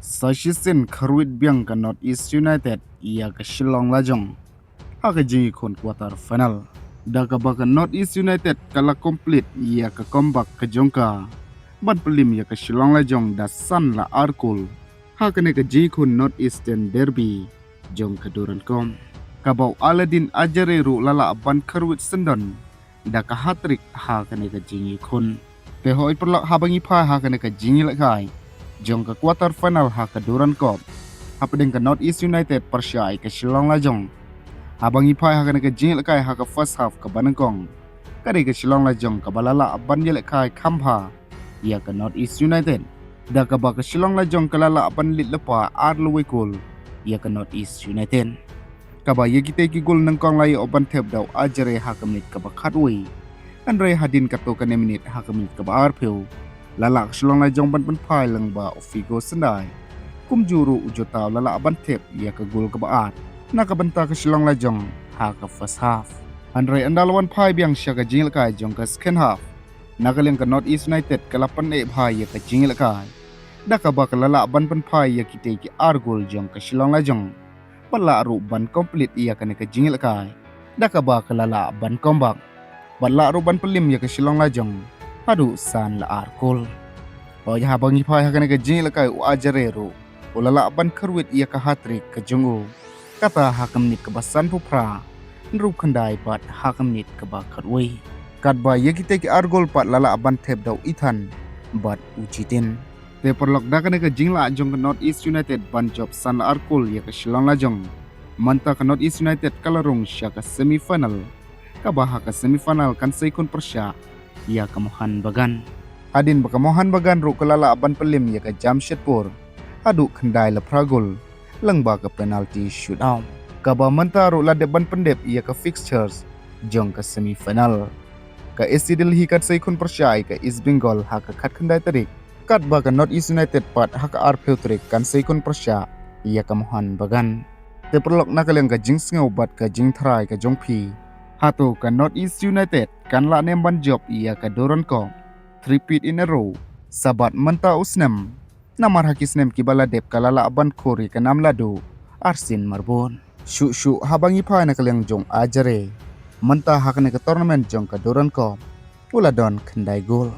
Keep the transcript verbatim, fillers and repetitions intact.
Sa shisien kharwit biang ka North East United ïa ka Shillong Lajong ha ka jingïakhun quarter final, da kaba ka North East United ka la complete ïa ka comeback ka jong ka ban pynliem ïa ka Shillong Lajong da san la ar kol ha kane ka jingïakhun North Eastern Derby jong ka Durand Cup, kaba u Aladin Ajere ruh la lah ban kharwit syndon da ka hat-trick ha kane ka jingïakhun. Te hoi paralok, haba ngi phai ha kane ka jingïalehkai jong ka quarter final ha ka Durand Cup hapdeng ka North East United pyrshah ïa ka Shillong Lajong, haba ngi phai ha kane ka jingïalehkai ha ka first half kaba nyngkong, ka dei ka Shillong Lajong kaba la lah ban ïalehkai kham bha ïa ka North East United, da kaba ka Shillong Lajong ka la lah ban lead lypa ar lawei kol ïa ka North East United, kaba ïa kitei ki gol nyngkong la ïoh ban thep da u Ajere ha ka minit kaba khatwei. Hynrei hadien katto katne minit ha ka minit kaba arphew, la lah ka Shillong Lajong ban pynphai lyngba u Figo Syndai. Kumjuh ruh u Jotau la lah ban thep ïa ka gol kaba ar na ka bynta ka Shillong Lajong ha ka first half. Hynrei ynda la wan phai biang sha ka jingïalehkai jong ka second half, na ka liang ka North East United ka la pyneh bha ïa ka jingïalehkai, da kaba ka la lah ban pynphai ïa kitei ki ar gol jong ka Shillong Lajong, bad lah ruh ban complete ïa kane ka jingïalehkai, da kaba ka la lah ban comeback, bad lah ruh ban pynliem ïa ka Shillong Lajong haduh san la ar kol. Hoi, haba ngi phai ha kane ka jingïalehkai, u Ajere ruh u la lah ban kharwit ïa ka hat-trick ka jong u, kata ha ka minit kaba sanphew phra, hynriewphew khyndai bad ha ka minit kaba khatwei. Katba ïa kitei ki ar gol pat la lah ban thep da u Ethan bad u Jitin. Te paralok, da kane ka jinglah jong ka North East United ban jop san la ar kol ïa ka Shillong Lajong, mynta ka North East United ka la rung sha ka semi final, kaba ha ka semi final kan sa ïakhun pyrshah ïa ka Mohun Bagan. Hadien ba ka Mohun Bagan ruh ka la lah ban pynliem ïa ka Jamshedpur haduh khyndai la phra gol lyngba ka penalty shootout, kaba mynta ruh la dep ban pyndep ïa ka fixtures jong ka semi final. Ka S C Delhi kan sa ïakhun pyrshah ïa ka East Bengal ha ka khatkhyndai tarik, katba ka North East United pat ha ka arphew tarik kan sa ïakhun pyrshah ïa ka Mohun Bagan. Te paralok, na ka liang ka jingsngew bad ka jingtharai ka jong phi, hato ka North East United kan lah ne em ban jop ïa ka Durand Cup three peat in a row sa bad mynta u snem, namar ha ki snem kiba la dep ka la lah ban khur ïa ka nam ladu arsien marbud? Shuh shuh, haba ngi phai na ka liang jong u Ajere, mynta ha kane ka tournament jong ka Durand Cup u la don khyndai gol.